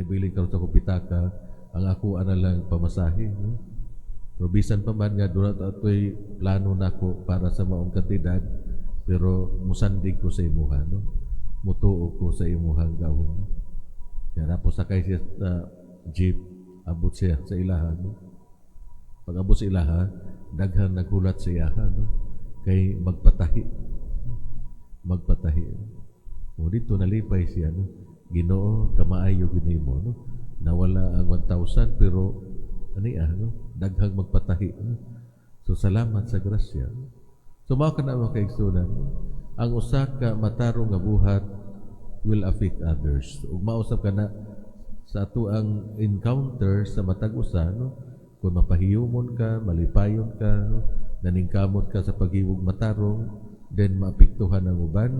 Nahibilin karon sa akong pitaka, ang ako ana lang pamasahe, no? Pero bisan pa man nga duna atoy plano nako para sa maong kantidad, pero musandig ko sa imuha, no? Mutuo ko sa imuhang gahom. Ya, tapos sakay siya sa jeep, abot siya sa ilaha, no? Pag abot sa ilaha, daghan naghulat sa iyaha, no? Kay magpatahi. Magpatahi. O dito nalipay siya, no? Ginoo, kamaayo gyud nimo, no? Nawala ang 1,000 pero ani ah, no? Daghang magpatahi, no? So salamat sa grasya. So mao kana, mga kaigsuonan, no? Ang usa ka matarong nga buhat will affect others. Ug mausab kana sa ato ang encounter sa matag usa, no? Kung mapahiyumon ka, malipayon ka, no? Naningkamot ka sa paghimog matarong, then maapektuhan ang uban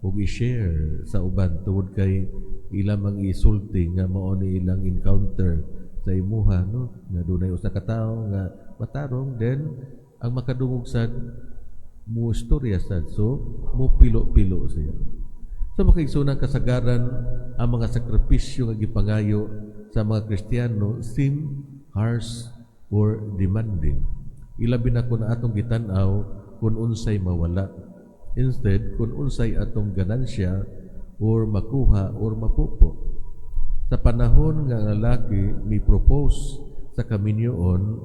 ug i-share sa uban tungod kay ilang mang isulti nga mao ni ilang encounter sa imuha, no, nga dunay usa ka tawo nga matarong, then ang makadungog sad mo istorya sad, so mo pilo-pilo siya. So mga kaigsuonan, kasagaran ang mga sakripisyo nga gipangayo sa mga Kristiyano seem harsh or demanding, ilabi na kung atong gitan-aw kung unsay mawala instead kung unsay atong ganansya or makuha or mapupo. Sa panahon nga ang lalaki mi propose sa kaminyoon,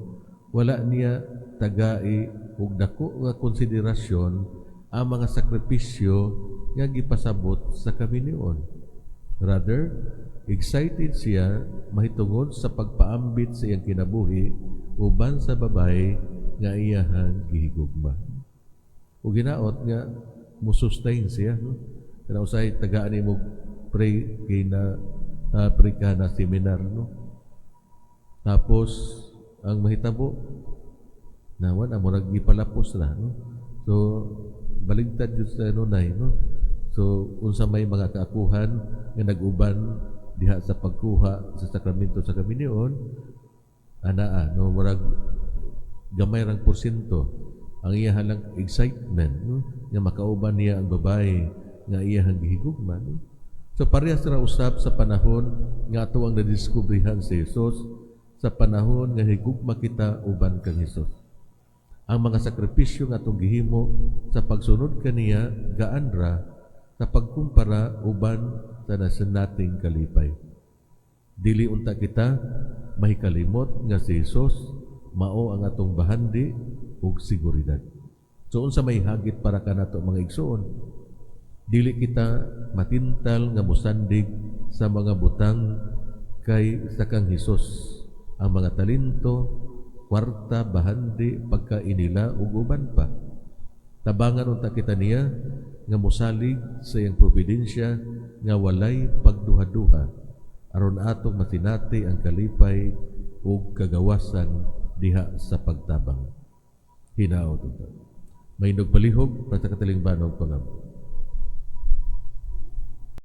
wala niya tagai og dako nga konsiderasyon ang mga sakripisyo nga gipasabot sa kaminyoon. Rather, excited siya mahitungod sa pagpaambit sa iyang kinabuhi uban sa babae nga iyahang gihigugma. Ug hinaot nga mo-sustain siya, no? Kana usahay tagaan nimo pray kay na pray ka na seminar, no? Tapos ang mahitabo nawan ang murag gipalapos na, no? So baligtad jud sa nunay, no? So unsa may mga kaakuhan nga nag-uban diha sa pagkuha sa sakramento sa kaminyoon anaa, no? Murag gamay rang porsyento ang iya lang excitement, no, nga makauban niya ang babae nga iyahang gihigugma, no? So parehas ra usab sa panahon nga ato ang nadiskubrihan si Jesus, sa panahon nga higugma kita uban kang Hesus. Ang mga sakripisyo nga atong gihimo sa pagsunod kaniya gaan ra sa pagkumpara uban sa nasinating kalipay. Dili unta kita mahikalimot nga si Jesus mao ang atong bahandi ug seguridad. So unsa may hagit para kanato, mga igsoon? Dili kita matintal nga mosandig sa mga butang kay sa kang Hesus. Ang mga talento, kwarta, bahandi, pagkainila ug uban pa. Tabangan unta kita niya nga mosalig sa iyang providensya nga walay pagduha-duha aron atong masinati ang kalipay ug kagawasan diha sa pagtabang. Hinaot unta. Mahindog palihog para sa katilingban og pangampo.